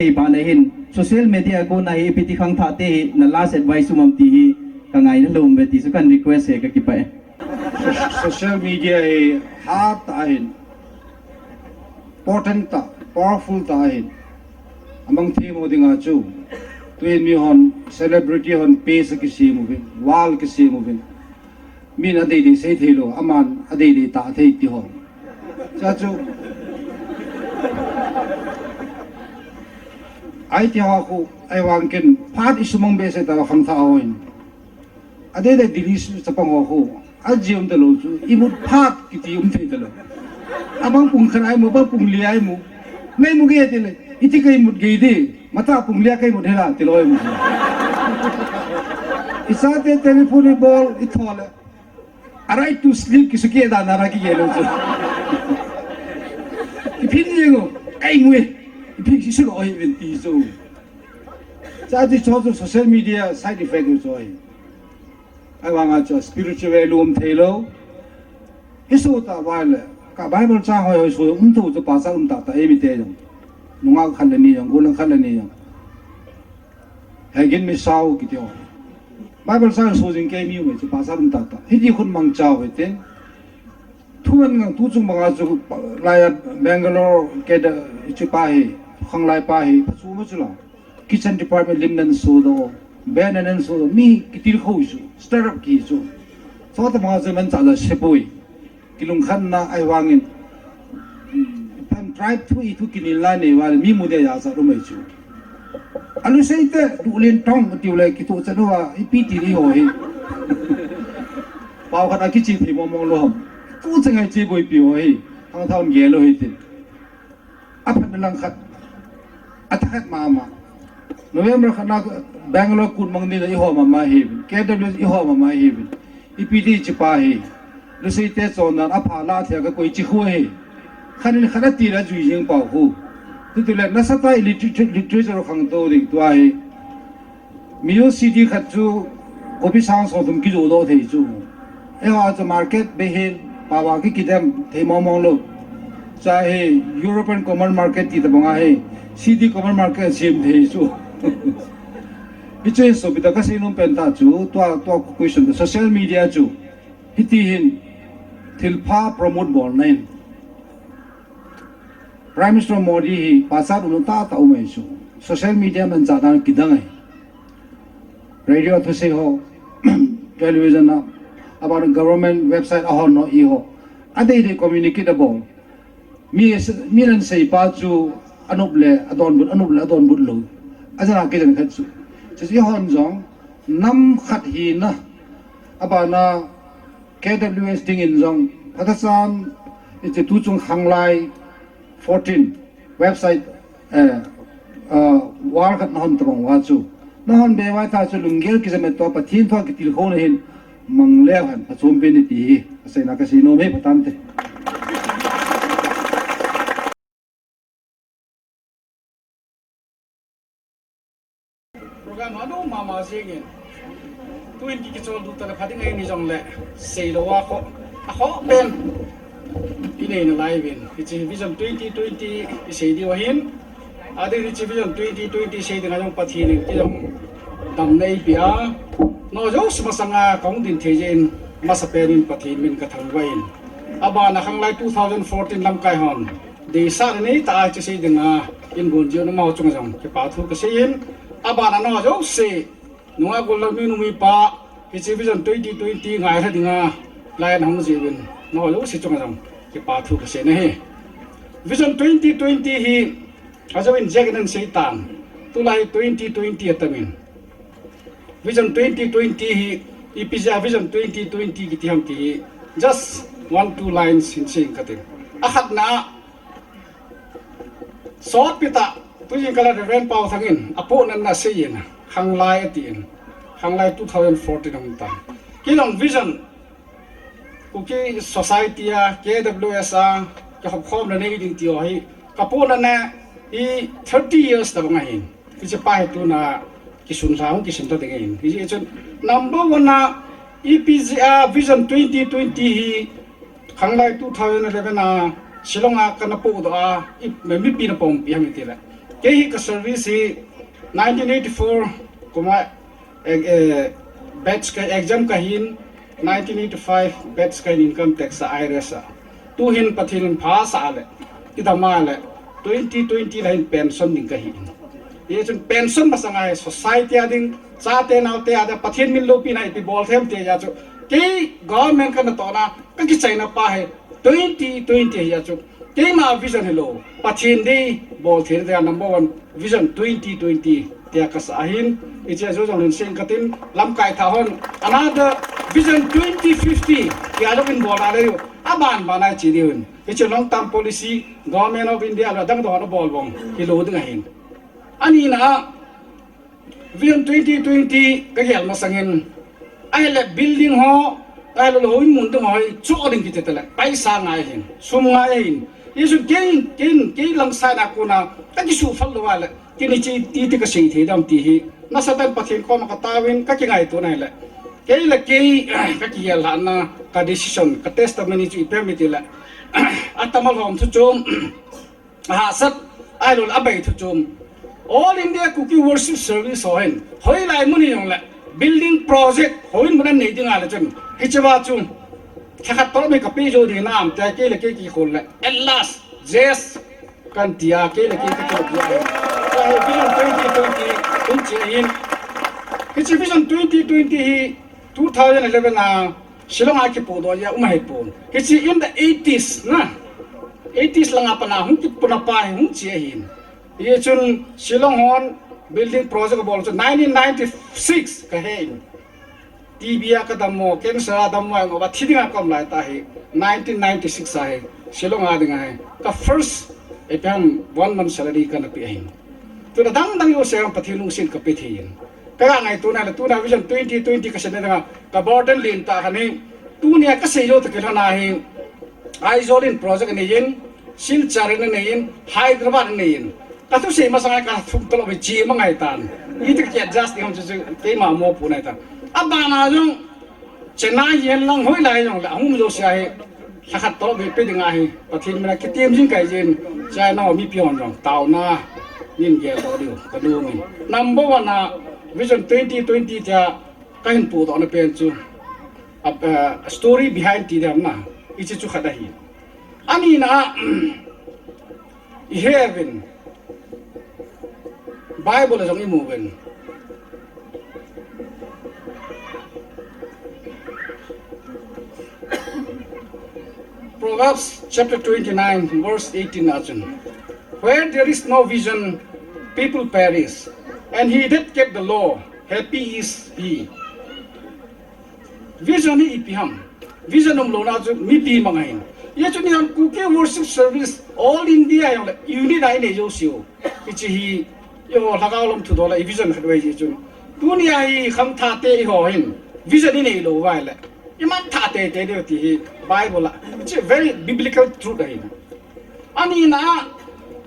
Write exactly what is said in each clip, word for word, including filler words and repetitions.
Hei, bana hin, social media kona hi ipi ti khangthah te hi, na last advice um am ti hi, ka ngaina lou um ve ti chu kan request e, ka kipah e. So-, social media hi hat tah ahin, potent tah, powerful tah ahin. Amang thei mo dinga chu. Tuin mi hon, celebrity hon, page kisem uvin, wall kisem uvin. Min adeidei sei thei lou, aman adeidei tah thei ti ho. Cha chu. Ai ti ho khu, ahivang ken, phat isumang behseh ta khangthah ho hin. Adeidei Delhi chapang ho khu, aji um talou chu, imut phat kiti um thei talou. Abang pung khat a imu, abang pung li a imu. Nei mu ge tile, iti ka imut ge di. Mata pung lia ka imut hela, ti loi mu. Ichate telephone ibol, ithole. A right to sleep, kisuke da nara kigel lou chu. Iphin yengo, ka imu e. Iphin sisilo oi vin ti chu. Cha ti chu social media side effect chu oi. Ahivanga chu spiritual value um thei lou. Hisu ta vai le. Ka Bible chang hoi hoi su um tu chu pasal um tah tah e mite jong. Nungah khat le ni jong, gollhang khat le ni jong. Hegin mi sao kiti ho. Bible chang su jing kei mi um chu pasal um tah tah. Hiti khun mang chao hite. Thu an ngang tu chung banga chu lai a Bangalore ke da chi pa hi, khanglai pa hi, phachu ma chu la. Kitchen department lim nan so do, ben nan so do, mi kitilkhou chu, startup ki chu. Chutobang chu manchah la sepoi. Kilungkhatna ahivangin. Pan tribe thu i thu kinel la nei va, mi mu dia jachat lou mai chu. Alu sei te, du len tong, tiu le, kitu chan uva, ipi ti ni ho hi. Pao khat a kichi thei mong mong lou ham. Tu chan ngai chi boipi ho hi. Hang thaun gel lou hi tin. Aphat na lang khat. Athakhat mama. November khat na Bangalore kut mang ni la i ho mama hi. K W i ho mama hi. Ipi ti chi pa hi. Lusei te chon nan apha la thia ka koi chi khu hi. Khan in khat ati la jui jing pau khu. Tu tu le nasa ta i literature, literature khangtou ding tua hi. Mizo C D khat chu kopi sang song thum kijo doh thei chu. Eiho chu market behel, pawa ki kidem thei mong mong lou. Cha hi European Common Market ti tabang a hi, C D Common Market sem thei chu. Hichu hi sopi ta kasei nom pen ta chu, tua, tua question ta social media chu. Hiti hin, thilpha promote bolna in. Prime Minister Modi hi pachat um tah tah um ahi chu. Social media manchah dan kidang ahi. Radio thusei ho, television a, abang government website a hon ho i ho. Adeidei communicate abol. Mi, mi nan sei pa chu anop le, adonbut, anop le, adonbut lou. Ajana kijan khat chu. Chu i hon jong, nam khat hina, abana K W S dingin jong, phatechan, iti tu chung khanglai fourteen website, eh, eh, wall khat nahon tabang uva chu. Nahon be uva ta chu lunggel kijam e tua Pathen thua kitilkhou na hin mang leu hen phachom pen iti hi. Kaseina kasei nom e phatante. Program hanu mama jingin. Tuin ki kichol du tana phating ai ni jongle. Seilou a kho. A kho pen. Inei na lai vin. Hichi Vision twenty twenty isei diu ahin. Adeh hichi Vision twenty twenty sei ding a jong Pathen in kijong. Dam nei pia. Nojouse masanga kong din thei jin. Masa pen in Pathen min kathangvah in. Abana khanglai two thousand fourteen lamkai hon. Deisah nei ta a chu sei ding a, in gon jiu na mau chung jong, kipa thu kasei in, abana nojouse, nunga gol la mi nu mi pa, hichi Vision twenty twenty ngai la ding a, lai na hung jiu in, nojouse chung jong, kipa thu kasei na hi. Vision twenty twenty hi, ajo in jek nan sei tan, tulai twenty twenty atamin. Vision twenty twenty hi, ipi jeh a Vision twenty twenty kiti ham ti hi, just one, two lines hin sei katin. Akhatna, sot pita, tujing kala Reverend Pau Thangin, apohnatna seiyin, khanglai atin, khanglai two thousand fourteen hung ta. Kilong vision, Kuki society a, K W S a, kihopkhomna nei ding ti ho hi, kapohnatna hi thirty years tabang ahin. Hiche pa hi tuna kisun lha hung kisun ta ding ahin. Hiche chun number one a ipi jeh a Vision twenty twenty hi khanglai two thousand eleven a Shillong a kana pohdoh a, i, mipi na pompi ham itile. Kei hi ka service hi nineteen eighty-four kuma, eh, eh, batch ka exam kahin, nineteen eighty-five batch kahin income tax a I R S a. Tuhin Pathen in pha asah le, kidam a le, twenty twenty la hin pension ding kahi in. Hichun pension masanga hi society a ding, chate naote a ding, Pathen min loupina ipi bol them ti a chu, kei government kana tohna, ka kichaina pa hi, twenty twenty hi a chu, keima vision hilou, Pathen dei bol thei dia number one vision twenty twenty tia kasah ahin, hiche a chu jong hin seng katin, lamkai tha hon, another vision twenty fifty tia jong in bol a le u, aban ban a chi diu hin. Hiche long term policy, Government of India le adang dang hon abol bang hilou ding ahin. Ani na, Vision twenty twenty ka gel masangin, ahile building ho, ahile lou in mun ding ho hi, chu ding kiti tale, paisa ngai hin, sum ngai hin. Hichun kei, kei, kei lang sai na kona, ka kisu phal lou a le, kini chi ti ti ka sei thei dam ti hi. Nasatah in Pathen koma ka taovin, ka kingaito na le. Kei le kei, ka kigel lhahna, ka decision, ka testimony chu ipi ham iti le. Atama lhom thu chom. Ahahsat, ahilou le abai thu chom. All India Kuki Worship Service ho hin, hoilai mun hijongle, building project houin mun anei ding a le chun, hiche va chu, lhakhat tolop hi kapeh jou ding nam tia kei le kei kikhol le. At last, yes, kan tia kei le kei kikhol le. Tua hi Vision twenty twenty, hung che ahin. Hiche Vision twenty twenty hi, two thousand eleven a, Shillong a kipohdoh a um ahipon. Hiche in the eighties na. Eighties langa pat a hung kipuna pa hi hung che ahin. Hichun Shillong hon building project abol chu nineteen ninety-six kahen. T B a kadam mo, cancer a dam mo, athi dinga kaum lai tah hi. Nineteen ninety-six a hi. Shillong a dinga hi. Ka first, ipi ham, one month salary kana pe ahin. Tuna dang dang jouse a Pathen lungset kape thei in. Ka ngaito na le tuna Vision twenty twenty ka seina dinga ka burden lentah khat hi. Tunia ka sei jou tah kilhon a hi. Aizawl in project anei in, Silchar in anei in, Hyderabad in anei in. Ka thusei masang a ka thum tolop hi chi ma ngai tan. Iti ka adjust ding ham chu chu keima mopo nai tan. Abana jong Chennai hihen lang hoilai jongle, ahung jouse a hi, lhakhat tolop hi pe ding ahi, Pathen mina kitem jing kahi jin, China ho mipi hon jong, taona, nin geldoh diu, ka nom in. Number one a, Vision twenty twenty tia, kahin pohdoh na pen chu, a, a story behind ti ding ham na, hiche chu khat ahi. Ani na, i he uvin, Bible a jong i mu uvin. Proverbs chapter twenty-nine, verse eighteen a chun, "Where there is no vision, people perish, and he that kept the law, happy is he." Vision hi ipi ham? Vision umlouna chu mipi mang ahin. Hijeh chun eiho Kuki Worship Service All India a jongle unit a inei jouse u. Hiche hi, eiho lhagao lam thudoh le i vision khat ahi jeh chun. Tunia hi khangthahte eiho hin vision inei lou uva ahile, iman thah teitei diu ti hi Bible a. Hiche very biblical truth ahi. Ani na,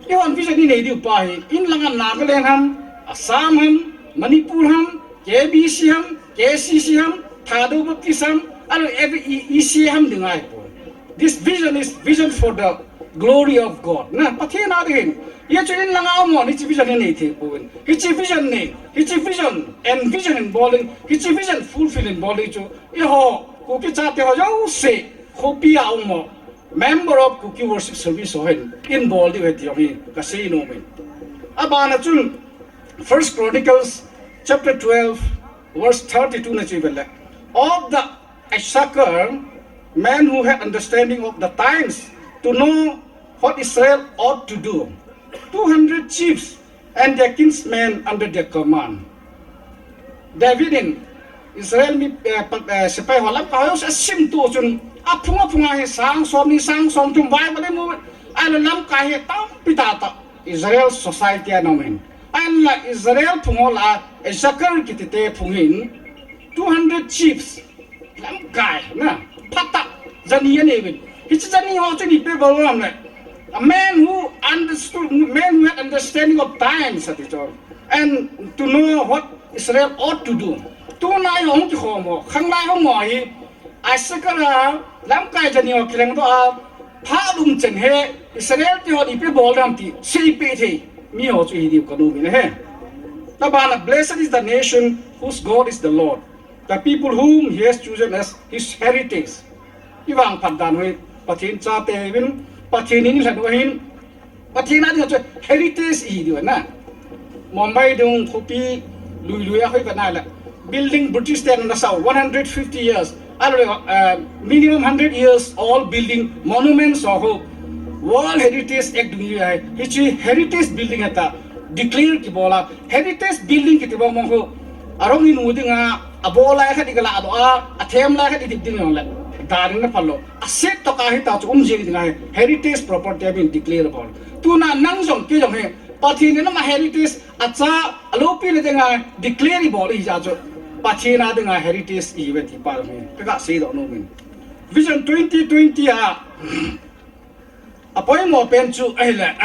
eihon vision inei diu pa hi, in langa Nagaland ham, Assam ham, Manipur ham, K B C ham, K C C ham, Thadou Baptist ham, ahilouleh E C A ham ding ahipoi. This vision is vision for the glory of God. Na, Pathen a dingin. Hijeh chun in langa um hon, hiche vision inei thei pouvin. Hiche vision nei, hiche vision, envision in bol in, hiche vision fulfill in bol in chu, eiho, Kuki chate ho jouse, khopi a um ho, member of Kuki Worship Service ho hin, in bol diu ahi ti jong hi, kasei nom in. Abana chun, First Chronicles chapter twelve, verse thirty-two na chu i vet le. Of the Issachar, men who had understanding of the times to know what Israel ought to do. Two hundred chiefs and their kinsmen under their command. David in Israel mi, eh, pa, eh, sepai ho lamkai ho asim to chun aphung aphung a hi sang som ni sang som thum Bible i mu ahile lamkai hi tampi tah tah Israel society a na um in. Ahinla Israel phung ho lah a Issachar kiti te phung hin two hundred chiefs Lamkai, na, phatah, jani anei uvin. Hiche jani ho chu ipi bol ham le. A man who understood, man who had understanding of times, ati chu. And to know what Israel ought to do. Tuna eiho hung kikhom ho, khanglai hung ho hi, Issachar a, lamkai jani ho kilhengdoh a, phat um chen hi, Israel te hon ipi bol ham ti, seipeh thei. mi ho chu ihi diu kanu min ahi. Tabana, "Blessed is the nation whose God is the Lord, the people whom he has chosen as his heritage." Ivangphat dan hi Pathen chate uvin, Pathen in ilhen u ahin, Pathen a dinga chu heritage ihi diu na. Mumbai dung khopi lui lui a hoi vana le, building British ten na sao, one hundred fifty years, alore, uh, minimum hundred years old building, monuments ho, World Heritage Act dung hi ahi. Hiche heritage building heta declare kibol a, heritage building kiti bang bang ho, arong inu dinga, abol lai khat igala do a, athem lai khat idip ding jongle, dan in aphal lou. Aset toh ka hita chu um jing dinga hi heritage property abin declare bol. Tuna nang jong kei jong hi Pathen in ama heritage, acha, alopi le dinga declare ibol ija chu Pathen a dinga heritage ive ti pa hi kaga seidoh nom in. Vision twenty twenty a apoimo pen chu ahile,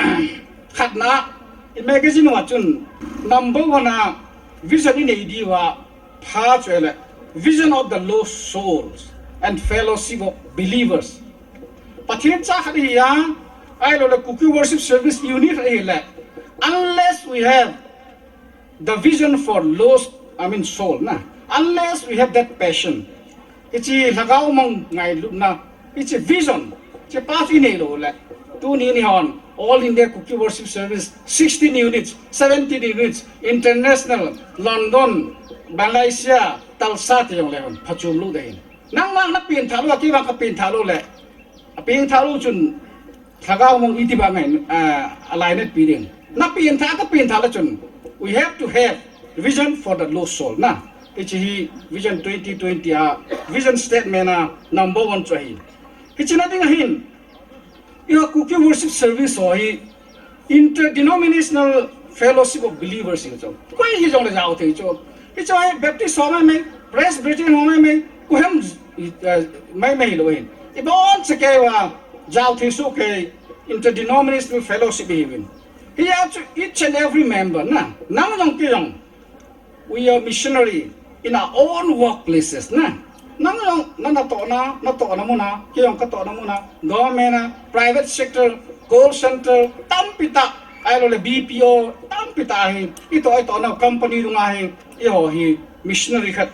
khatna, i magazine uva chun number one a vision inei diuva pha chu ahile, Vision of the Lost Souls and Fellowship of Believers. Pathen cha khat ihi a, ahilou le Kuki Worship Service Unit ahile, unless we have the vision for lost, I mean, soul na, unless we have that passion, hiche lhagao mang ngailutna, hiche vision, hiche pa chu inei lou le, tuni ni hon All India Kuki Worship Service, sixteen units, seventeen units, international, London, Malaysia, Tulsa ti jong le hon phachom lou ding ahi. Nangma na pengthah lou, kei vang ka pengthah lou le, apengthah lou chun lhagao mang iti ba ngai, ah, alignment pi ding. Na pengthah, ka pengthah le chun, we have to have vision for the lost soul na. Hiche hi Vision twenty twenty a vision statement a number one chu ahi. Hiche na ding ahin, eiho Kuki Worship Service ho hi Interdenominational Fellowship of Believers hi chu, koi hi jong le jao thei chu. Hiche hi Baptist ho maimai, Presbyterian ho maimai, koiham, eh, maimai lou ahin. Ibon chakei uva jao thei soh kei Interdenominational Fellowship ihiuvin. Hia chu each and every member na, nang jong kei jong, we are missionary in our own workplaces na. Nang jong na, natohna, natohna muna, kei jong katohna muna, government a, private sector, call center, tampi tah, ahilou le B P O, tampi tah hi, itoh, itohna company dunga hi, eiho hi missionary khat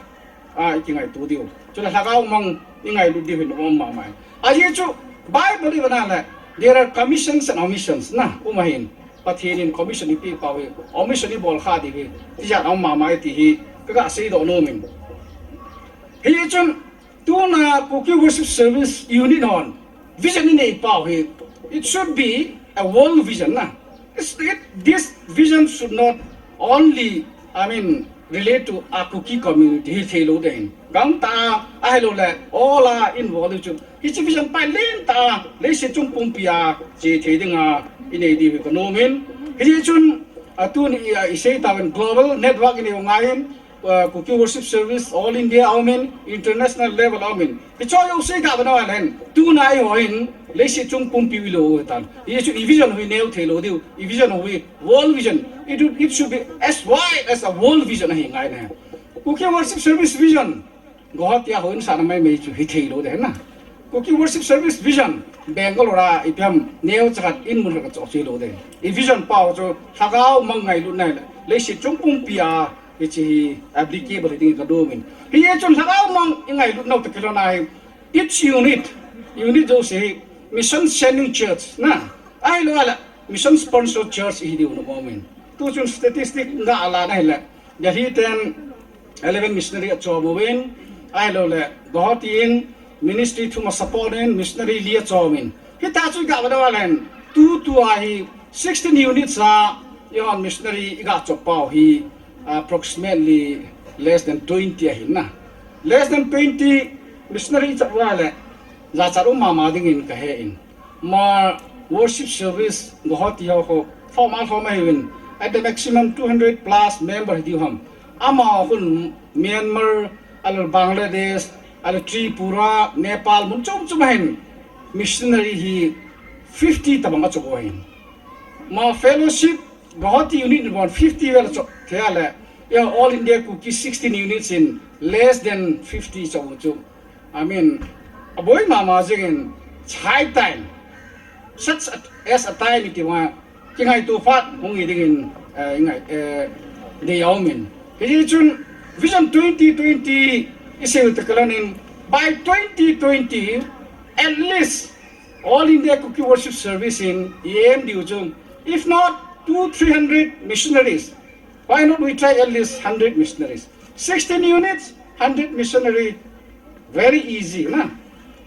a ikingaito diu. Chule lhagao mang ingailut diu hin um mama e. Ajeh chu Bible ivana le, there are commissions and omissions na, um ahin. Pathen in commission eipeh pau hi, omission eibol kha diu hi, tijat um mama e ti hi kaga seidoh nom in. Hichun tuna Kuki Worship Service Unit hon vision inei pau hi, it should be a world vision na. It's, it, this vision should not only, I mean, relate to a Kuki community, hithei lou ding ahin. Gangtah a, ahilou le, all a involve chu, hiche vision pai lentah a leiset chung pumpi a chethei dinga inei diu hi kanom in. Hichun, a, tuni a isei tauvin global network inei u ngai in, uh, Kuki Worship Service, All India aumin, international level aumin. Hiche jouse ga bana len, tuna eiho hin leiset chung pumpi u ilou u ahitan. Hichu i vision u hi neo thei lou diu, i vision u hi world vision. It, would- it should be as wide as a world vision ahi ngai na. Kuki Worship Service vision, Guwahati a houin sahna maimai chu hithei lou ding na. Kuki Worship Service vision, Bangalore a ipi ham neocha khat in mun khat kachoh thei lou ding. I vision pau chu lhagao mang ngailutna le leiset chung pumpi a hiche hi applicable hi ding kanom in. Hichun lhagao mang ingailut nau toh kilhon a hi, each unit, unit jouse hi mission sending church na, ahilou le mission sponsored church ihi diu nom in. Tuchun statistic ga la na hile, Delhi ten eleven missionary achom uvin, ahilou le Guwahati in ministry thum a support in missionary li achom in. Hita chu iga bana len, tutua hi sixteen units a, eiho missionary iga chop pau hi approximately less than twenty ahin na. Less than twenty missionary chop uva le, jachat um mama ding in kahe in. Ma worship service Guwahati ho ho, form a form ahiuvin, at the maximum two hundred plus member hi diu ham. Amaho khun Myanmar, ahilou Bangladesh, ahilou Tripura, Nepal, mun chom chom a hin missionary hi fifty tabang achop u ahin. Ma fellowship Guwahati unit in bon fifty vel achop thei a le, eiho All India Kuki sixteen units in less than fifty chop u chu, I mean, aboi mama jing in, chai time, such a, as a time iti ma, Kingaito phat hung hi dingin, eh, ngai, eh, dei aumin. Hichun Vision twenty twenty isei u tah kalanin by twenty twenty, at least All India Kuki Worship Service in i aim diu chu, if not two, three hundred missionaries, why not we try at least hundred missionaries? Sixteen units, hundred missionary, very easy, na?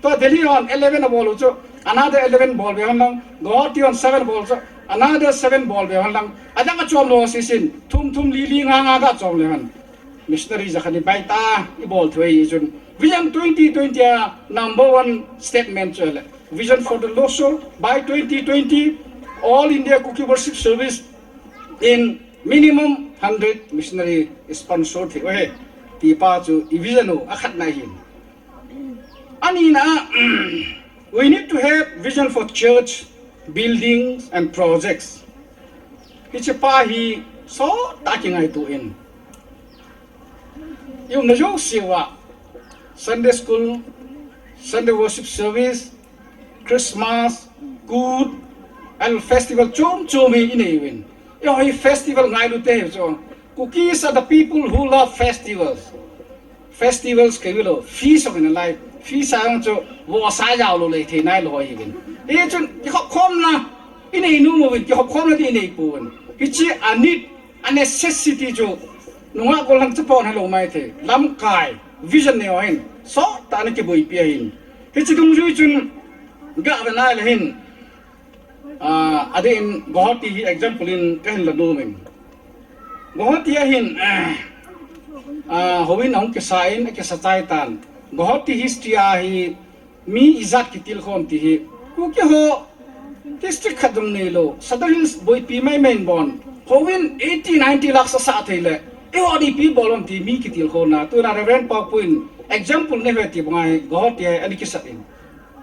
Tua Delhi hon eleven abol u chu, another eleven bol ve hon lang, Guwahati hon seven bol chu, another seven bol ve hon lang, adang achom lou sisin, thum thum li li nga nga ga chom le hon. Missionary jakhat ni baita, ibol thei chun. Vision twenty twenty a number one statement chu le. Vision for the Losho, by twenty twenty, All India Kuki Worship Service in minimum hundred missionary sponsor thei u ahi. Ti pa chu i vision u akhatna ahin. Anina, we need to have vision for church, buildings and projects. Hiche pa hi sot tah a kingaito in. I umna jouse uva, Sunday school, Sunday worship service, Christmas, Kut, and festival chom chom hi inei uvin. Eiho hi festival ngailu te hi chu. Kukis are the people who love festivals. Festivals kei u lou, feast of in life. Feast a jong chu vohsa jao lou le thei nailou hi uvin. Hichun kikhop khomna inei nom uvin, kikhop khomna ti inei pouvin. Hiche a need, a necessity chu nungah gollhang chapang helou maithei. Lamkai, vision nei u ahin, sot tah a ana kiboipi ahin. Hiche dungjui chun gah ve nai le hin, ah, adeh in Guwahati hi example in kahin la nom in. Guwahati a hin, ah, ah, houin ahung kisa in, akisa chai tan. Guwahati history a hi mi ijat kitilkhou ham ti hi, Kuki ho district khat jong neilou, Sadar Hills boipi maimai in bon, houin eighty, ninety lakhs asah thei le, eiho ipi bol u ham ti mi kitilkhouna, tuna Reverend Paopu in example nei uve ti banga hi Guwahati a ana kisat in.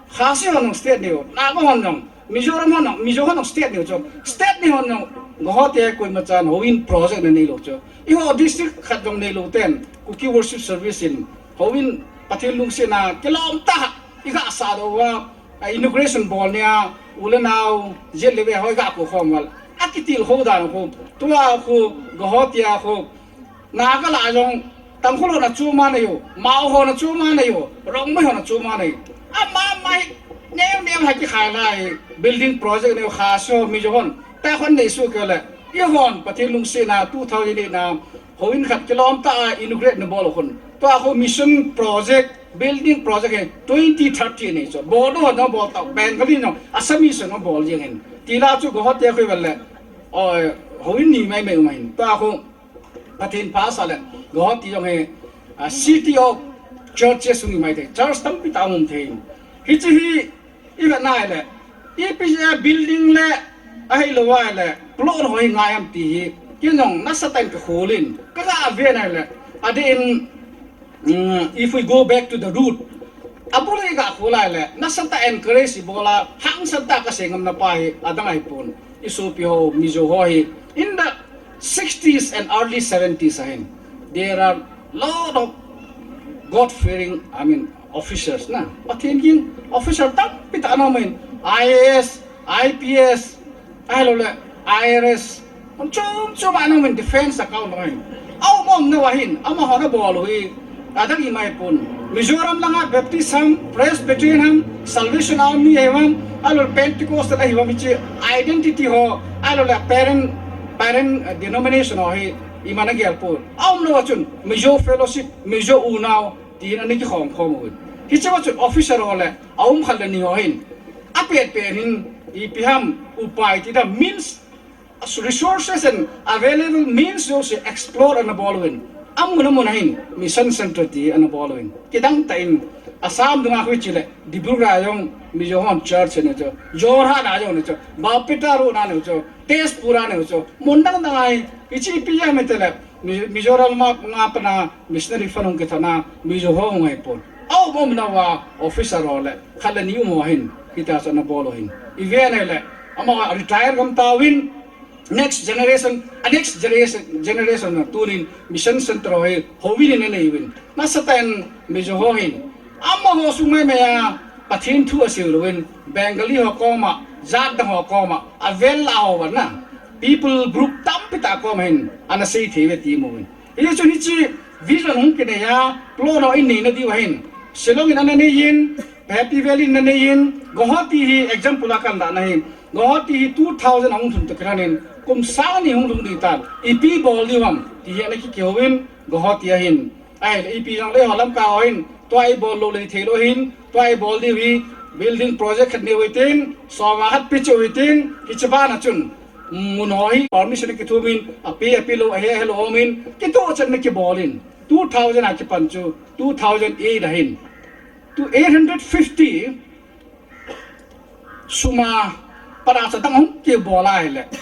Khasi hon jong state nei u, Naga hon jong, Mizoram hon jong, Mizo hon jong state nei u chu, state nei hon jong, Guwahati a koima chan houin project ana neilou chu. Eiho district khat jong neilou ten, Kuki Worship Service in, houin Pathen lungsetna kilom tah a, iga sah doh uva, a inauguration bol nia, u le nao, jet le ve ho iga kou khom uva. Akitilkhou dan khu, tua khu, Guwahati a khu, Naga lah jong, Tangkhul hon achom anei u, Mao hon achom anei u, Rongmei hon achom anei u. Ama mai, neo neo ha kikhai lai, building project neo Khasi ho, Mizo hon, tah hon nei soh kei le, eihon, Pathen lungsetna, two thousand eight na, houin khat kilom tah a inaugurate na bol u khun. Tua khu mission project, building project hi twenty thirty nei chu. Bodo hon jong bol tau, Bengali jong, Assamese jong bol jeng in. Ti la chu Guwahati a khu vel le, oi, houin ni maimai um ahin. Tua khu, Pathen pha sa le, Guwahati jong hi, ah, city of churches hung hi maithei, church tampi tah hung um thei. Hiche hi, ivet nai le, ipi jeh a building le, ahilou vai le, plot ho hi ngai ham ti hi, kei jong nasatah in kakhol in, kaga ve nai le, adeh in, Mm, if we go back to the root, abul a iga khol lai le, nasatah a encourage ibol a, hangsan tah a kasei ngam na pa hi, adang ahipon. I sopi ho, Mizo ho hi, in the sixties and early seventies ahin, there are lot of God-fearing, I mean, officers na. Pathen ging officer tampi tah ana um in, I A S, I P S, ahilou le, I R S, hon chom chom ana um in defense account lou hin. Aum aum nau ahin, amahon abol u hi, adang imaipon. Mizoram langa Baptist ham, Presbyterian ham, Salvation Army ahi ham, ahilou le Pentecostal ahi ham, hiche identity ho, ahilou le parent, parent, eh, denomination ho hi, iman agel pon. Aum lou a chun, Mizo Fellowship, Mizo Unau, tin ana kikhom khom uvin. Hiche a chun officer ho le, aum khat le ni ho hin, apet pet hin, ipi ham, upai ti dam, means, resources and available means jouse explore ana bol uvin. Amun amun a hin, mission center ti ana bol uvin. Kidang tah in, Assam dunga khu hiche le, Dibrugarh a jong, Mizo hon church anei u chu, Jorhat a jong anei u chu, Barpeta road a anei u chu, Tezpur a anei u chu, mun dang dang a hi, hiche ipi jeh ham itile, Mi-, Mizoram a nga pat a missionary fund hung kithona, Mizo ho hung ahipon. Aum aum nauva officer ho le, khat le ni um ho hin, hitia chu ana bol u hin. Ivet nai le, amaho retire gam tauvin, next generation, a next generation, generation a tunin mission center ho hi, houin in anei uvin. Nasatah in Mizo ho hin, amaho sung maimai a, Pathen thu asei u louvin, Bengali ho koma, jat dang ho koma, avel a ho vang na, people group tampi tah koma hin ana sei thei uve ti mu in. Hichun hiche vision hung kinei a, plan ho in nei na diu ahin, Shillong in ana nei in, Happy Valley in ana nei in, Guwahati hi example a kan la na hin, Guwahati hi two thousand a hung lhun toh kilhon in, kum sang ni hung lhung ding tan, ipi bol diu ham ti hi ana kikihou in, Guwahati a hin. Ahile ipi jong le ho lamkai ho hin, tua i bol lou le thei lou hin, tua i bol diu hi, building project khat nei u hitin, soma khat pe cheh u hitin, hiche bana chun, mun ho hi permission kithum in, ape, ape lou, ahe, ahe lou um in, kitoh chan na kibol in, two thousand a kipan chu, two thousand eight a hin, to eight hundred fifty, suma, para cha dang hung kibol a ahile,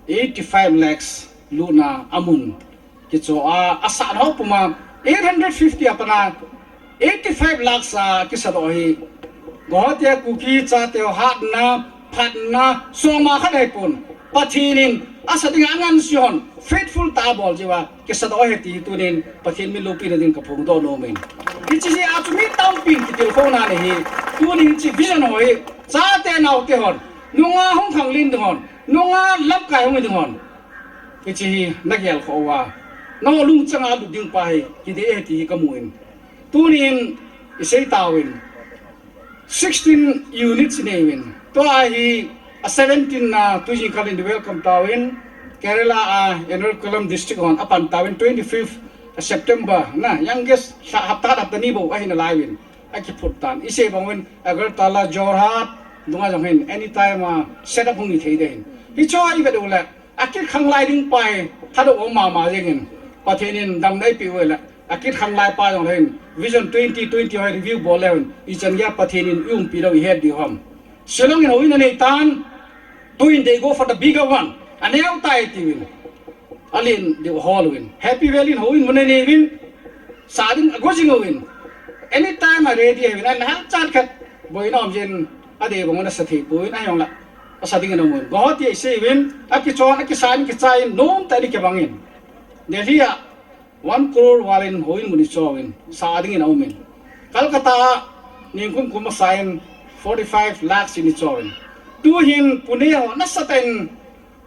eighty-five lakhs lutna a mun kichoh a, asahna ho puma eight hundred fifty a pana eighty-five lakhs a kisadoh hi, Guwahati a Kuki chate ho hatna, phatna, soma khat ahipon, Pathen in asa dinga angansei hon faithful tah a bol jeh uva kisadoh ahi ti hi tunin Pathen min loupina ding kaphongdoh nom in. Hiche jeh a chu mi tampin kitilkhouna nei hi, tunin hiche vision ho hi, chate naote hon, nunga hung khanglen ding hon, nunga lamkai hung ding hon, hiche hi nagel khou uva, nao lungchang a lut ding pa hi kidei ahi ti hi kamu in. Tunin isei tauvin, sixteen units inei uvin. Tua hi a seventeen na tujing kal in welcome tauvin. Kerala a Ernakulam district hon apan tauvin twenty-fifth September na, youngest, hapta, hapta ni bou ahi nalai uvin. Akiphut tan. Isei bang uvin Agartala, Jorhat dunga jong hin anytime a set up hung hi thei ding ahin. Hiche i vet uleh, akikhanglai ding pa hi, Thadou um mama jeng in, Pathen in damna eipeh uleh, akikhanglai pa jong le hin, Vision twenty twenty ho review bol le hin, ichan geiya Pathen in eiumpi lou ihet diu ham. Shillong in houin anei tan, tuin they go for the bigger one. Aneo tai tiuvin. Alen diu hol uvin. Happy Valley in houin mun anei uvin. Sa ding ago jing uvin. Anytime a ready uvin. An hal chan khat. Boina um jin adei bang na sa thei poi, ahijongle asa ding in amun. Guwahati a isei uvin, akichon, akisan, kichai in, nomtah in ikibang in. Delhi a one crore val in houin mun icho uvin, sa ding in aum in. Kolkata a ningkum kum a sa in forty-five lakhs in icho uvin. Tuhin Pune ho nasatah in,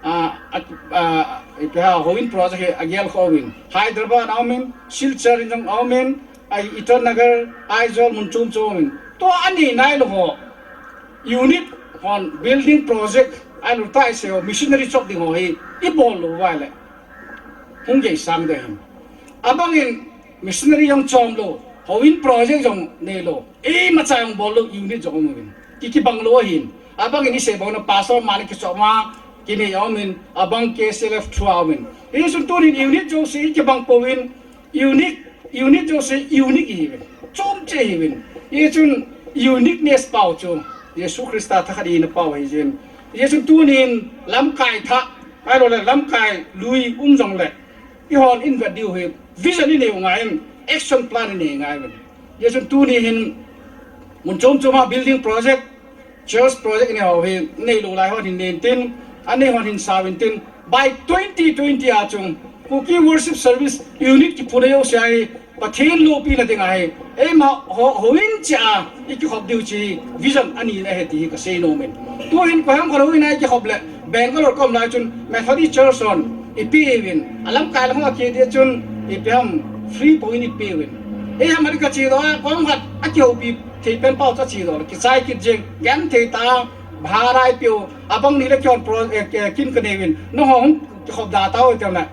a, a, a, ipi ham, houin project hi agel khou vin. Hyderabad a um in, Silchar in jong um in, a, Itanagar, Aizawl mun chom chom in. Tua anei nailou ho, unit hon building project, ahilouleh taise ho, missionary chop ding ho hi, ibol lou uva leh hung geisang ding ahin. Abang in missionary jong chom lou, houin project jong neilou, imacha jong bol lou, unit jong um uvin. Ki, kibang lou ahin. Abang in isei bang na pastor mani kichom a, kinei aum in, abang K C L F through a um in. Hichun tunin unit jouse kibang pouvin, unit, unit jouse unique ihiuvin. Chom cheh ihiuvin. Hichun uniqueness pau chu Jesu Christa thakhat hina pau ahi jin. Hichun tunin lamkai thah, ahilouleh lamkai lui um jongleh, eihon ivet diu hi, vision inei u ngai in, action plan inei ngai uvin. Hichun tuni hin mun chom chom a building project, church project inei ho hi, neilou lai hon hin nei intin, anei hon hin sa uvin tin, by twenty twenty a chung, Kuki Worship Service Unit kiphutna jouse hi, Pathen loupina ding ahi, eima ho, houin cheh a ikikhop diu chu vision anina ahi ti hi kasei nom in. Tuhin koiham khat houin a ikikhop leh, Bangalore ka um lai chun Methodist Church hon ipi uvin, alamkai lang ho akiti chun ipi ham free poi in ipi uvin. Eiham a ding kachedoh a, koiham khat akihoupi thei pen pau chu achedoh leh kichai kit jeng, genthei tah a, bhara ipiu, abang ni le kihon pro, eh, eh, kin kanei uvin, nangho hung kikhop da tau iti uvin.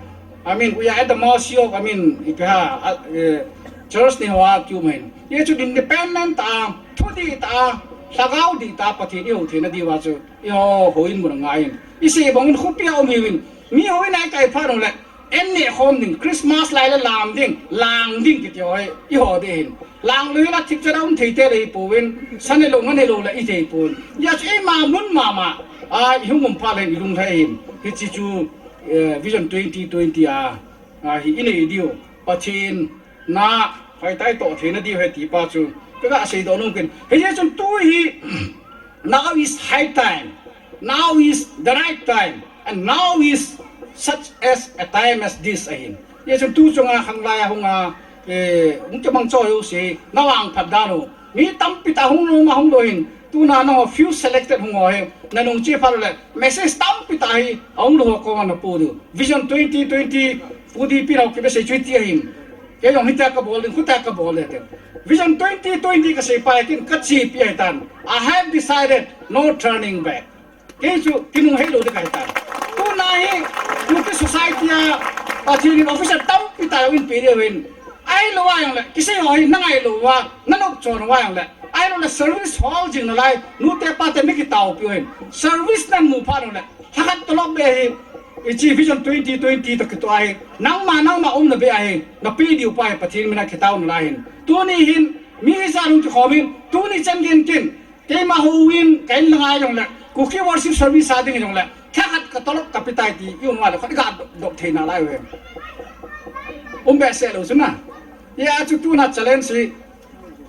I mean, we are at the mercy of, I mean, ipi ham, a, eh, church ni ho a kium ahin. Hichu independent tah a, thudih tah a, lhagao dih tah a Pathen ihou theina diuva chu, eiho houin mun angai in. Isei bang in khopi a um ihiuvin. Mi houin a ikai phat uleh, an neh khom ding, Christmas lai le lam ding, lang ding kiti ho hi, eiho ding ahin. Lang lou hile thipchet a um thei tei le ihipouvin, sa nelou, nga nelou le ithei pon. Hijeh chun eima mun mama a ihung um phat leh ilung lhai in. Hiche chu, eh, Vision twenty twenty a, a, hi inei diu, Pathen na hoitah a itoh theina diu ahi ti pa chu kaga seidoh nom in. Hijeh chun tu hi, now is high time, now is the right time, and now is such as a time as this ahin. Hijeh chun tu chunga khanglai a hung a, eh, hung kimang cho jouse, navangphat dan u. Mi tampi tah hung lou, ahung lou hin, Tuna nangho few selected hung ho hi, nanung che phat le, message tampi tah hi, ahung lou ho koma napu diu. Vision twenty twenty, pu D P nau ki message chu hiti ahin. Kei jong hitia kabol ding, khutia kabol le te. Vision twenty twenty kasei pa hi ken kachepi ahitan. I have decided no turning back. Kei chu kinung heilou ding kahitan. Tuna hi, Kuki society a, Pathen in officer tampi tah in pe diu hin. Ahilou a jongle, kisei ho hi, nangailou uva, nanop chon uva jongle. Ahilou le service hol jing nalai, nute pate mi kitaopiu hin. Service namu phat jongle, lhakhat tolop beh hi, hiche Vision twenty twenty toh kitoh ahi, nangma, nangma umna beh ahi, nape diu pa hi, Pathen mina kitao nalai hin. Tuni hin, mi hijat hung kikhom in, tuni chan geiyin ken, keima houin, ka in lang a jongle, Kuki worship service a ding jongle, lhakhat katolop kape tai ti, i um uva le, khat i gadop, dop thei nalai uve. Um behseh lou chu na. Hijeh a chu tuna challenge hi,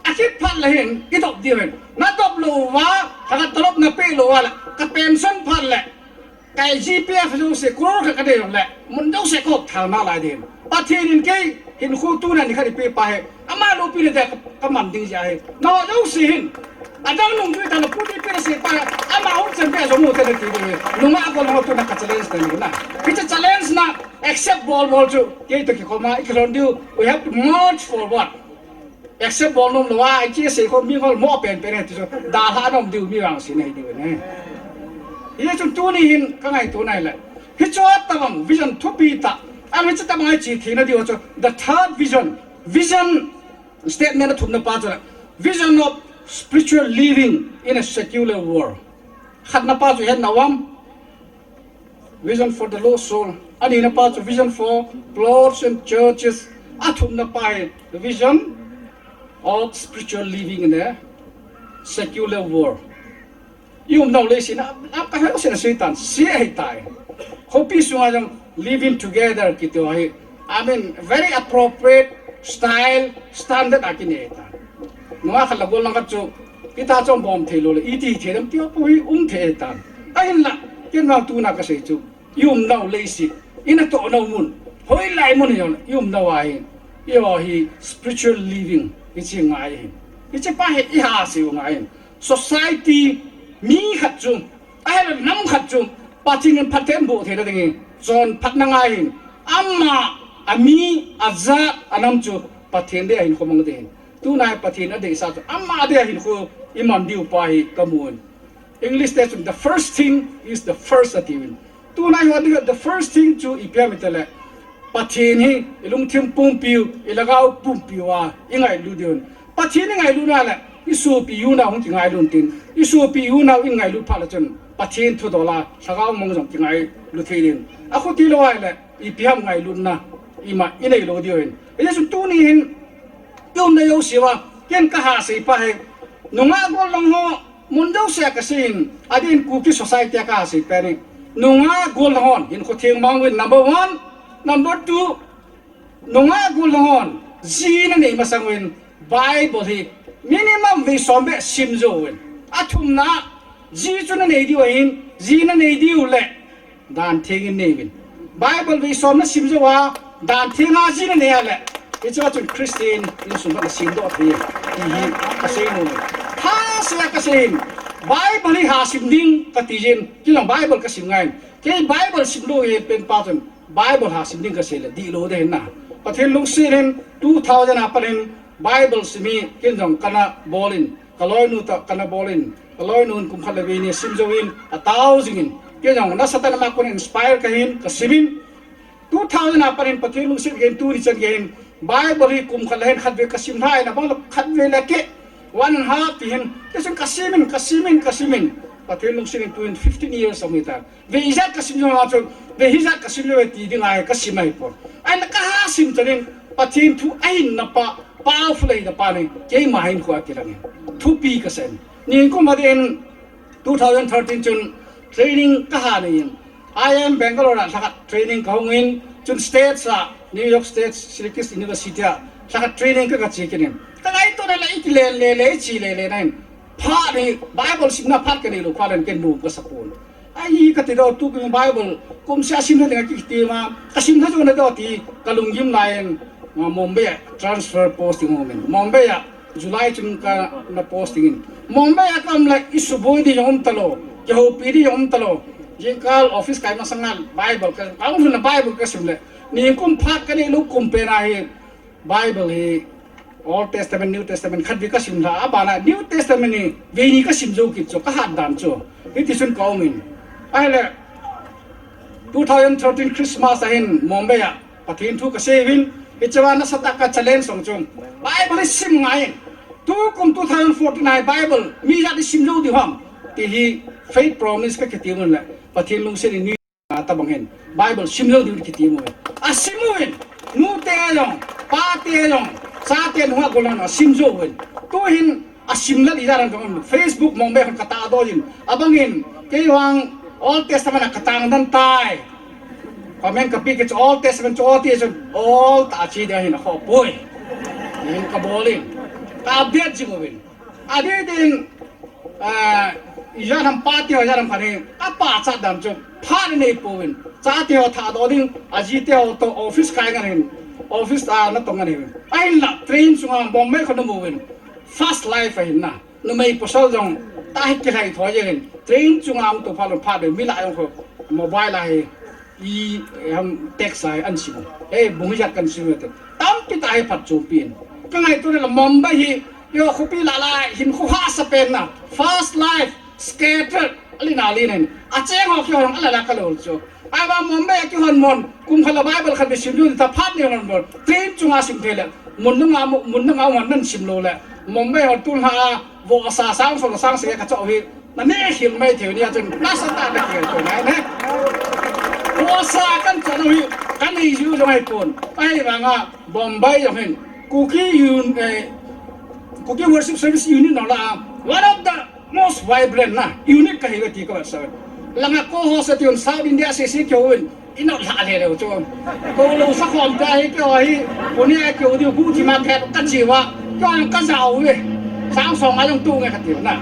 akit phat le hin, idop diu hin. Nadop lou uva, lhakhat tolop nape lou uva le, ka pension phat le, ka G P F jouse, crore khat kadei jongle, mun jouse kahop thang nalai ding. Pathen in kei, hinkho tuna nikhat ipe pa hi, ama loupina dia ka, kaman ding jeh ahi. Nangho jouse hin, adang nungjui tah le pu D P nasei pa hi, ama hung chan beh jong mu te nati ding hi. Nungah gollhang ho tuna ka challenge nai na. Hiche challenge na accept bol bol chu, kei toh kikhom a, i kilhon diu, we have to march forward. Accept bol nom lou a, hiche sei kho mi ngol mo pen pen hi ti chu, dalha nom diu mi vangset ahi diu ahi. Hichun tuni hin kangaito nai le, hiche tobang vision thupi tah, ahin hiche tobang a iche theina diu chu, the third vision, vision statement athumna pa chu le, vision of spiritual living in a secular world. Khatna pa chu hetna uvam, vision for the lost soul. Anina pa chu vision for plots and churches. Athumna pa hi vision of spiritual living in a secular world. I umnau leiset a, a, kahe sena Satan, se ahitai. Khopi sunga jong living together kiti ho hi, I mean, very appropriate style, standard a kinei ahitan. Nungah khat le gollhang khat chu, kita chu bom thei lou le, iti thei dem ti ho pu hi um thei ahitan. Ahinla, ken vang tuna kasei chu, i umnau leiset, i natoh nau mun, hoilai mun hijongle, i umnau a hin, eiho hi spiritual living, hiche ngai ahin. Hiche pa hi i hase u ngai ahin. Society, mi khat chu, ahile nam khat chu, Pathen in phatthei boh theina dingin, chonphatna ngai ahin. Ama, ami, ajat, anam chu, Pathen dia hinkho mang ding ahin. Tuna hi Pathen adeisah chu, ama dia hinkho iman diu pa hi kamun. English te chun, the first thing is the first atiuvin. Tuna hi ading, the first thing chu ipi ham itile, Pathen hi ilungthim pumpiu, ilhagao pumpiu a ingailu diuvin. Pathen ingailuna le, isopi iunau hung kingailu intin. Isopi iunau ingailu phat le chun, Pathen thudol a, lhagao mang jong kingailu thei din. Akhuti lou ahile, ipi ham ngailutna, ima inei lou diu ahin. Hijeh chun tuni hin, i umna jouse uva, ken kahasei pa hi, nungah gollhang ho, mun jouse a kasei in, adeh in Kuki society a kahasei pen hi, nungah gollhang hon hinkho theng mang uvin, number one, number two, nungah gollhang hon, ji nanei masang uvin, Bible hi, minimum vei som beh sim jouvin. Athumna, ji chu nanei diu ahin, ji nanei diu le, dan theng in nei uvin. Bible vei som nasim jouva, dan theng a ji nanei a le, hichea chun Christian insung khat nasemdoh thei, ti hi kasei nom e. Hase a kasei in, Bible hi hasim ding kati jin, kei jong Bible kasim ngai in. Kei Bible simlou hi pen pa chun, Bible hasim ding kasei le, dihlou ding ahin na. Pathen lungset in, two thousand a pat in, Bible sim hi, kei jong kana bol in, kaloinu toh kana bol in, kaloinun kum khat le vei ni asim jouvin, atao jingin, kei jong nasatah in ama kon inspire kahin, kasim in, two thousand a pat in Pathen lungset geiyin tuni chan geiyin, Bible hi kum khat le hin khatvei kasim lhai in, abang le khatvei le keh, one and half ti hin, kei chun kasim in, kasim in, kasim in, Pathen lungset in tuhin fifteen years ahung hitan. Vei ijat kasim jong a chun, vei hijat kasim jong e ti ding ahi kasim ahipon. Ahin kahasim chan in, Pathen thu ahinna pa, powerful ahina pa in, keima hinkho a kilang in. Thupi kasei in. Nikum a ding in, two thousand thirteen chun training kaha nei in. I I M Bangalore a lhakhat training kahung in, chun States a, New York State, Syracuse University a, lhakhat training ka, kache kit in. Kangaito na le, iti le le le, iche le le na in. Phat hi, Bible simna phat kanei lou phat in ken nom kasapon. Ahi kati doh, tukum Bible, kum seh a sim lha ding a kiti ma, kasim lha jou na doh ti, kalunggim lai in, ma Mumbai a transfer posting hung um in. Mumbai a, July chun kana posting in. Mumbai a kaum le isuboi di jong um talou, kihoupi di jong um talou. Jingkah office kai masanga Bible ka, kaum lhun a Bible kasim le. Nikum phat kanei lou kum pen a hi Bible hi Old Testament, New Testament khat vei kasim lha, abana New Testament hi vei ni kasim jou kit chu, kahat dan chu. Hiti chun kaum in. Ahile, two thousand thirteen Christmas a hin Mumbai a Pathen thu kasei uvin, hichea nasatah a ka challenge song chu Bible hi sim ngai in. Tukum two thousand fourteen a hi Bible mi ijat isim jou diu ham, ti hi faith promise kakiti uvin le, Pathen lungset in ni tabang hin Bible sim jou diu kiti uvin. Asim uvin, nute jong, pate jong, chate nunga gollhang asim jou uvin. Tuhin asim lal ijat ham kati, Facebook Mumbai hon katahdoh in. Abangin, kei vang Old Testament a katang dan tai. Comment kape kit chu Old Testament chu oti chu Old tah a che ding ahin akhoh poi. Hin kabol in. Ka update jing uvin. Adeh din, ah, ijat ham pate ho ijat ham khat hi apachat dan chu phat anei pouvin. Chate ho thahdoh ding, ajite ho toh office kai ngan hin. Office a natong ngan hin. Ahinla train chunga Mumbai kho namu uvin. Fast life ahin na. Numei pasal jong, tahi kilhai thoi jeng in, train chunga hung tou phat lou phat le, mi lah jong kho, mobile a hi, i, ham, text a hi, ahin sim. Eh, bung ijat kahin sim te. Tampi tah hi phatchompi in. Kangaito le Mumbai hi, eiho khopi lah lah, hinkho hahsa pen na, fast life, scattered, alen alen in. Acheng ho kihon, ala la kalou chu. Ahivang Mumbai a kihon mon, kum khat le Bible khat vei sim lou, taphat ni hon mon. Train chunga sim thei le, mun nunga, mun nunga hon nan sim lou le. Mumbai hon tulha a, vohsa sang som le sang sagi kachoh hi. Naneh khel mai thei ni a chun, nasatah a nakhel thei nai ne. Vohsa kahin choh lou hi, kanei jiu jong ahipon. Ahivanga, Mumbai jong hin, Kuki Un-, eh, Kuki Worship Service Unit nau lah a, one of the most vibrant na, unit kahi uve ti kavetsah uve. Langa co-host ati un South India sese kihou in, inot lha le leu chu. Kou lou sa khom ta hi keiho hi, Pune a kihou diu, Guwahati market kache uva, keiho jong kajao uve. Sang som a jong tu nge kati u na.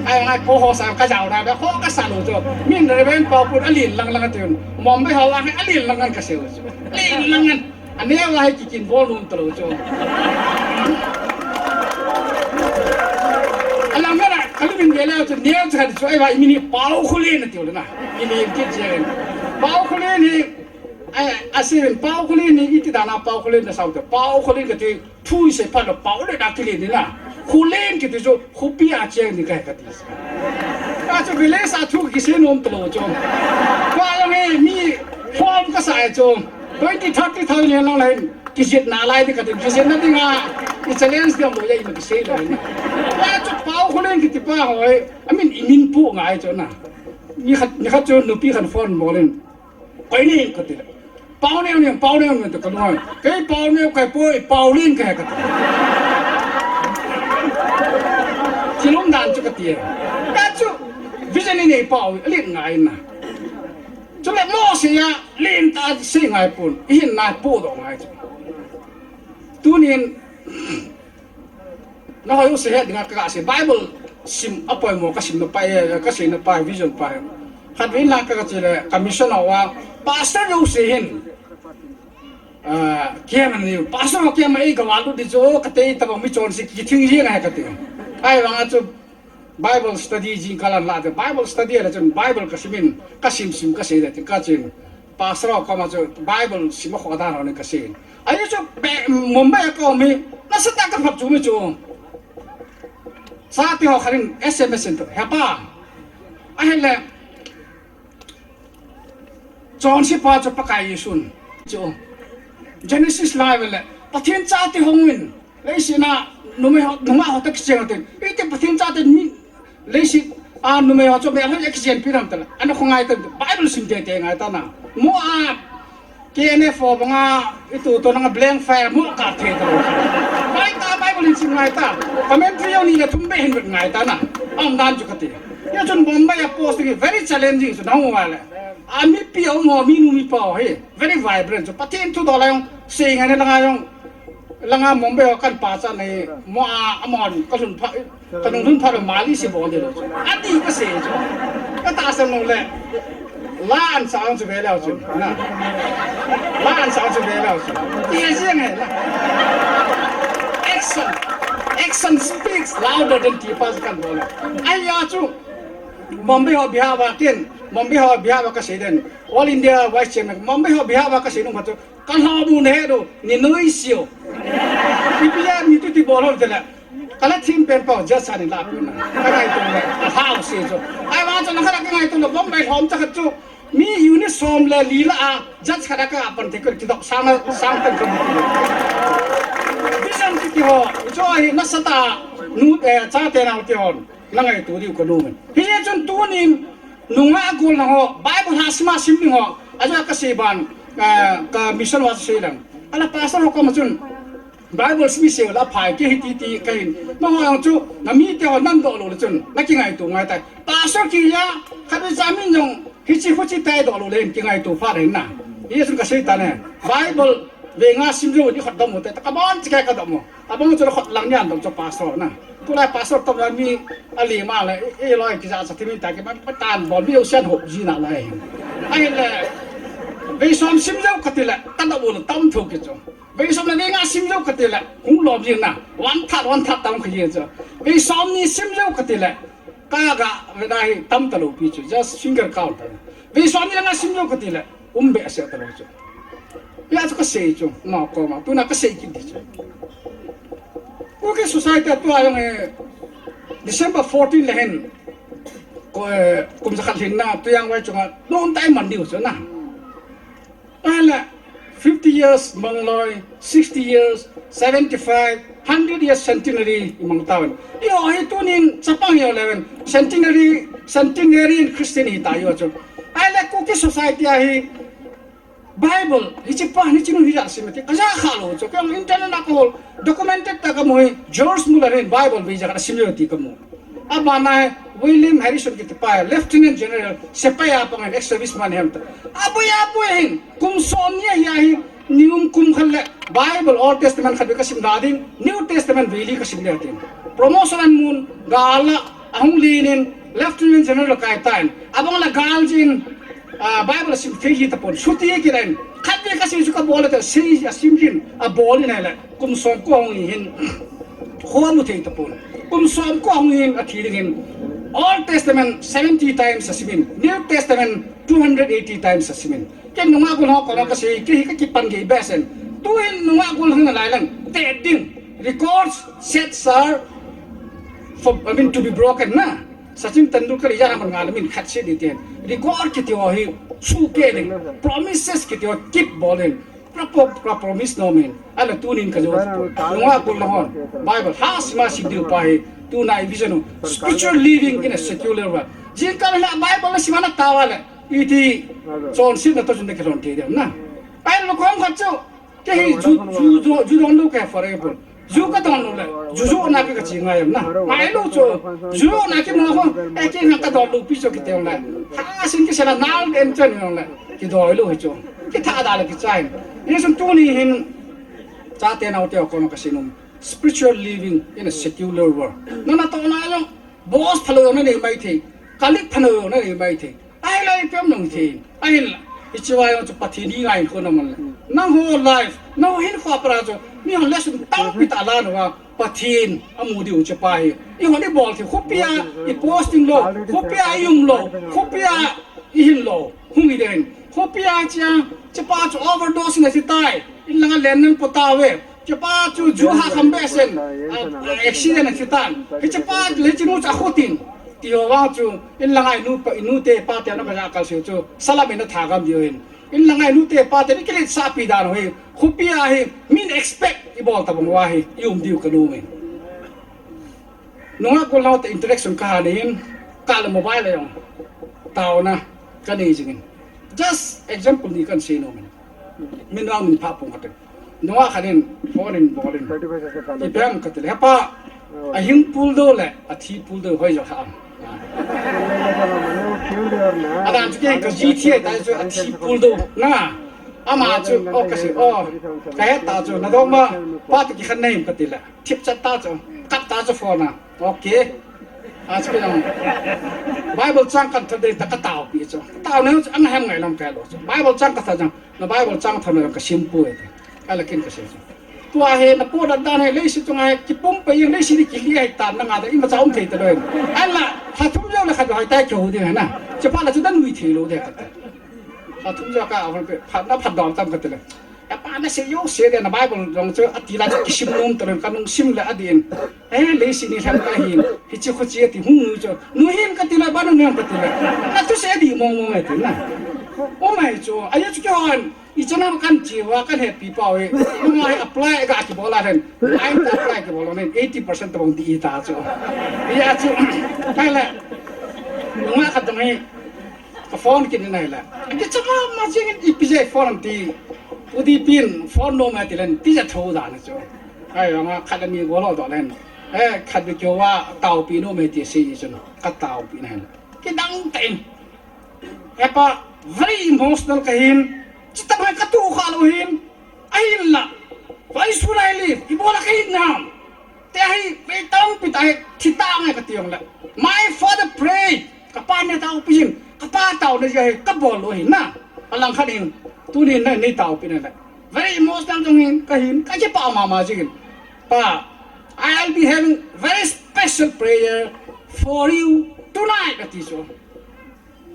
Ahivanga co-host a kajao na, be kho kasa lou chu. Min Reverend Paopun alen lang lang ati un. Mumbai ho a hi alen lang lang kasei u chu. Alen lang lang. Aneo a hi kikin bol nom talou chu. Alang mera, kalungin ve leu chu, neo chu khat chu, ahivang imin hi Paokholen ati u le na. Imin kit jeng. Paokholen hi, ai, asin, Paokholen hi, iti dan a Paokholen nasao te. Paokholen kati, thu isei phat le, Pao le na kilen ni na. Kholen kiti chu, khopi a cheng ni kahi kati. Achu village a thu kisei nom talou chu. Koi lang e, mi form kasa e chu. Twenty, thirty thousand lang lai. Kijepna lai ding kati, kijepna dinga, i challenge diam lou ya ima kisei lou na. Achu Paokholen kiti pa ho hi, amin imin pu ngai chu na. Nikhat, nikhat chu nupi khat phone bol in. Koi ni kati le. Paoneo ni, Paoneo ni te kalunga. Kei Paoneo kahi poi, Paolen kahi kati. Kilom dan chu kati. Achu, vision inei pau, alen ngai na. Chule mo se ya, len ta se ngai pon, ihin nai podoh ngai chu. Tunin, nahoi u se het dinga kasei, Bible sim apoimo kasimna pa, eh, kaseina pa, vision pa. Khatvei na ka, kache le, commission a, pastor u se hin. Ah, kiam ani, pastor kiam ei ka valut di chu, katei tabang mi chonse kithing jeng ahi kati. Ahivanga chu Bible study jingkah ahin lah te, Bible study le chun Bible kasim in, kasim sim kasei le tin kachen. Pastor koma chu Bible sim a khoh dan ho ni kasei. Ahi chu be, Mumbai a kaum hi, nasatah a kaphatchom chu. Chate ho khat in S M S in, "He pa, ahile, chonse pa chu Pakai Jesun chu. Genesis lai vele, Pathen chate hung uvin, leiset a numei ho, nungah ho toh kicheng uvin. Iti Pathen chate ni, leiset a numei ho chu melhoi a kicheng pi nam tala. Ana khongai ta, Bible sim teitei ngai ta na. Mo a, K N F o banga, itu to nanga blank file mo ka thei ta. Bai ta Bible in sim ngai ta. Commentary yo ni le thum be hin ngai ta na. Aum dan chu kati. Hia chun Mumbai a posting very challenging chu nang vale. A mipi a um ho, minu mipa ho hi very vibrant chu. Pathen thudoh la jong sei ngai ne langa jong. Langa Mumbai ho kan pachat nei mo a amon ka lhun pha, ka nung lhun pha lo mali se bol de lo chu. Ati kasei chu. Ka tahsan nom le. La an sa ang chu ve leu chu. Na. La an sa ang chu ve leu chu. Ti jeng he la. Action. Action speaks louder than ti pa chu kan bol. Ahi a chu Mumbai ho behalf a ken, Mumbai ho behalf a ka sei den. All India Vice Chairman, Mumbai ho behalf a ka sei nung phat chu, ka lhom u na he do, ni noi sio. Ipi a ni tu ti bol ho te le. Ka la thim pen pau, judge a ni la pen na. Ka ngai tu le, ka hau se chu. Ahi vang chu na kha ka ngai tu le, Mumbai lhom cha khat chu. Mi unit som le li la a, judge khat a ka pan thei ko ti dok sang, sang tan ko. Vision kiti ho, chu hi nasatah a, nu, eh, chate nau te hon, na ngaitu diu ka nom in. Hijeh chun tunin, nungah gol na ho, Bible ha sim a sim ding ho, ajo ka sei ban, eh, ka mission wa sei lang. Ala pastor ho koma chun, Bible sim sel a phai ke hi ti ti ka hin. Nangho jong chu, na mite ho nan doh lou le chun, na kingaitu ngai tai. Pastor kija, khat vei cha min jong, hichi huchi tai doh lou le, kingaitu phat ahi na. Hijeh chun ka sei tan e. Bible, vei nga sim jou ni khut dom u te, ka bon chi kai ka dom u. Abang chu khut lang nian dom chu pastor na. Tulai pastor to mi a li ma le, e, e loi kija cha ti min ta ke ma, pa tan bol mi u sian hop ji na lai. Ahi le, vei som sim jou ka ti le, ka dom u le tam thu ke chu. Vei som le vei nga sim jou ka ti le, hung lom jing na, one third, one third tam kha jing chu. Vei som ni sim jou ka ti le, ka ga, ve da hi tam ta lou pi chu, just finger count ta. Vei som ni le nga sim jou ka ti le, um behseh ta lou chu. Hia chu ka sei chu, nao koma, tuna ka sei kit di chu. Kuki society a tua jong, eh, December fourteen le hin, ko, eh, kum jakhat lhin na, Tuijainvai chunga, non tai man diu chu na. Ahile, fifty years mang loi, sixty years, seventy-five, hundred years centenary i mang tauvin. Eiho hi tunin chapang eiho leuhen, centenary, centenarian Christian hi ta eiho chu. Ahile Kuki society a hi Bible, hiche pa, hiche nu hi ja sim ti, ka ja kha lou chu. Kei internet a ka hol, documented ta ka mu hi, George Muller hin Bible vei ja khat a sim lou ti ka mu. Abana William Harrison kiti pa, Lieutenant General, sepai a pang hin, ex-serviceman ahi ta. Aboi, aboi hin, kum som ni ahi a hi, ni um kum khat le, Bible Old Testament khat vei ka sim da ding, New Testament vei li ka sim le ding. Promotion amun, gal a, ahung len in, Lieutenant General kai tan, abang la gal jin, ah, Bible sim thei ji tapon, chuti kit in, khat vei ka sim chu ka bol le ta, sei a sim jin, abol in ahile, kum som ko hung hin, Khomu thei tapon. Kum som ko hung hin athi ding hin. Old Testament seventy times asimin. New Testament two hundred eighty times asimin. Ken nungah gol ho koma ka sei, kei hi ka kipan gei behseh in. Tuhin nungah gol hung nalai lang. Te ding. Records sets are for, I mean, to be broken na. Sachin Tendulkar ija naman nga lamin khat se di ten. Record kiti ho hi. Su ke ding. Promises kiti ho keep bol in. Pra, pra, pra promise nom in. Ahile tunin ka jo. Nungah gol na hon. Bible ha sim a sim diu pa hi. Tuna i vision u. Spiritual living in a secular world. Jingkah le Bible na sim a na tao le. Iti. Chonsetna to chun na kilhon thei diam na. Ahile kom khat chu. Kei hi ju, ju, ju, ju don lou kei for example. Ju ka don lou le, ju jo na kei ka chi ngai em na. Ngai lou chu, ju jo na kei mo ho, e kei ngai ka don lou pi chu kei te le. Ha sin kei sela nal den chen le. Kei doi lou hi chu. Kei tha da le kei chai. Ni sun tuni hin, chate naote koma ka sei nom. Spiritual living in a secular world. Na natohna jong, boss phalou jong na nei mai thei. Colleague phalou jong na nei mai thei. Ahilai pem nung thei. Ahinla. Hiche va jong chu Pathen hi ngai khun aman le. Nangho life, nangho hinkho a pat a chu, mi hon lesson tampi tah la nau va, Pathen amu diu chu pa hi. Eihon ibol thei, khopi a i posting lou, khopi a i um lou, khopi a i hin lou, hung hi den. Khopi a chia, chu pa chu overdose na thi tai, in langa len nang po tauve. Chu pa chu ju ha kham behseh in, a, accident a thi tan. Hiche pa chu, hiche nu chu a khutin. Ti ho vang chu, in langa i nu pa, i nu te pa te na ba ja kal siu chu, salam in a tha gam diu hin. In langa i nu te pa te ni kilet sa pi dan ho hi. Khopi a hi, min expect i bol ta bang uva hi, i um diu ka nom in. Nungah gol nau te interaction ka ha nei in, ka le mobile a jong. Taona, ka nei jing in. Just example ni kan sei nom in. Min vang min pha pung khat in. Nungah khat in phone in bol in. Ipi ham kati le, hepa, ahing pul do le, athi pul do hoi jo ham. Adan chu kei ka ji thi tai chu athi pul do. Na, ama chu, o ka sei, o, ka het ta chu, na dong ma, pa ti ki khan nei kati le. Thip chat ta chu, kap ta chu phone a. Okay. A chu kei jong Bible chang kan thot ding ta ka tao pi chu. Tao ne chu ang hem ngai lam ka lo chu. Bible chang ka thot jong, na Bible chang thot na ka sim poi te. Ka la kin ka sei chu. Tua hi na po dan dan hi leiset chunga hi kipum pai jeng, leiset hi kili ahi tan na nga da imacha um thei talou. Ahinla lha thum jou le khat hoi tai kihou ding ahi na. Chuphat la chu da nui thei lou ding kati. Lha thum jou ka ahol pe phat na phat dom tam kati le. Hepa, na sei jouse le na Bible jong chu ati la chu kisim nom talou, ka nung sim le adih in. Eh, leiset ni lhem ka hin, hiche khoche ati hung nu chu. Nu hin kati le, ba nu nem kati le. Na thusei adih mong mong e ti na. O mai chu, ahi chu kihon. Ichan ham kan che uva kan hepi pau hi. Nunga hi apply ga kibol a hen. Ai ta apply kibol a hen. Eighty percent tabang dih ta chu. Hia chu. Kai le. Nunga khat dong hi. Ka phone kit in ahile. Kicha mama jeng in ipi jeh phone am ti. U Dipin phone nom e ti len. Tija tho dan chu. Ai, ama khat le ni bol ho doh len. Eh, khat vei keu va taopi nom e ti sei chun. Ka taopi na hen. Kidang tah in. Hepa, very emotional ka hin. Chutobang ka tu kha lou hin. Ahinla. Why should I live? Ibola ka hin nam. Te hi, vei tampi tah hi, thi tange kati jong le. My father prayed. Ka pa nia taopi jin. Ka pa taona jeh hi, ka bol lou hin na. Alang khat hin. Tuni na, nei taopi na le. Very emotional jong hin, ka hin, ka kipah mama jing hin. Pa, I'll be having very special prayer for you tonight, kati chu.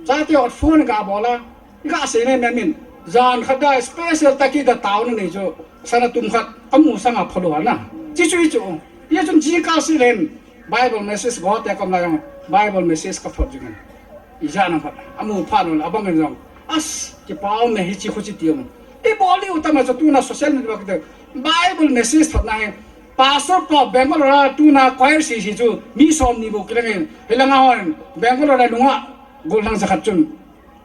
Chate hot phone ga bol a, ga sei ne me min. Jan khat da special tah kida taona nei chu. Sana tum khat, amu sanga phalo na. Chi chu hi chu. Hia chun ji ka si len. Bible message go te kom la jong. Bible message ka phot jing. Ijat ham khat. Amu phat lou abang in jong. As, kipah me hiche khoche ti um. Ibol diu tama chu tuna social media kite. Bible message phot na hi. Pastor pa Bangalore a tuna choir sese chu. Mi som ni bou kileng in. Hilanga hon. Bangalore a nunga. Gollhang jakhat chun,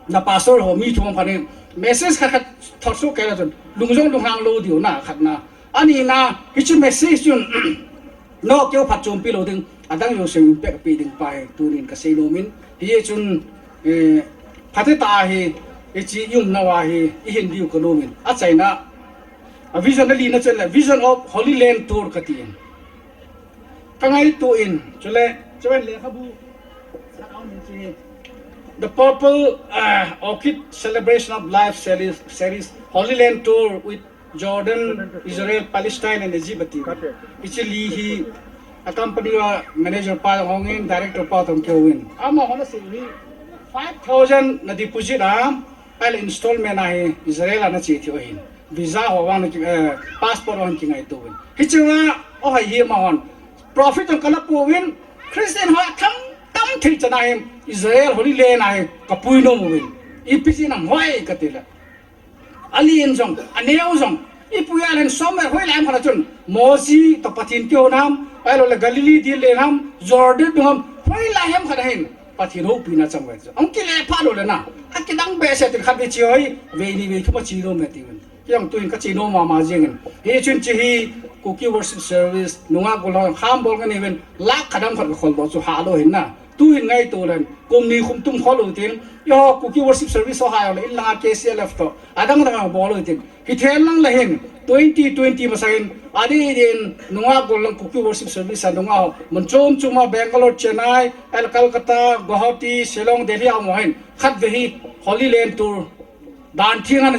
na pastor ho mi thum khat in message khat khat thot soh kei la chun, lung jong lunghang lou diu na khat na. Ani na, hiche message chun, no keu phatchompi lou ding, adang jouse impact pe ding pa hi, tunin ka sei nom in, hia chun, eh, phatah a hi, hiche i umnau a hi, i hin diu ka nom in, achaina, a vision a lina chun le, Vision of Holy Land Tour kati in. Ka ngaito in, chule, chule lekhabu, The Purple, uh, Orchid Celebration of Life series, series, Holy Land Tour with Jordan, Israel, Palestine and Egypt ati. Hiche li hi, a company a manager pa hung in, director pa hung keu in. Amahon asei hi, five thousand na deposit a, ahile installment a hi Israel a na che thei u ahin. Visa ho vang na ki, eh, passport vang kingaito uvin. Hiche a, o hai hi amahon. Profit jong kana pouvin. Christian ho atham tam thei chan a hi Israel Holy Land a hi ka pui nom uvin. Ipi jeh ham hoi kati le. Ali in jong, aneo jong. I pui a len som e hoilai ham khat a chun. Mosi toh Pathen kihouna ham. Ahilou le Galilee dil le ham. Jordan ham. Hoilai ham khat a hin. Pathen houpina chang uve chu. Hung kile pha lou le na. Akidang behseh tin khat vei che hoi, vei ni vei thum a che nom e ti uvin. Kei jong tuin ka che nom mama jing in. Hichun hiche hi Kuki Worship Service, nungah gollhang kham bol ngen uvin, lakh khat ham khat ka khol doh chu ha lou hin na. Tuhin ngaito len, kum ni kum thum khol lou tin, eiho Kuki Worship Service ho ha jong le, in langa K C L F toh, adang dang bol lou tin. Hithei lang le hin, twenty twenty masa hin, adih din, nungah gollhang Kuki Worship Service a nungah ho, mun chom chom a Bangalore, Chennai, el Calcutta, Guwahati, Shillong, Delhi a um ho hin, khatvei hi Holy Land Tour, dan theng ana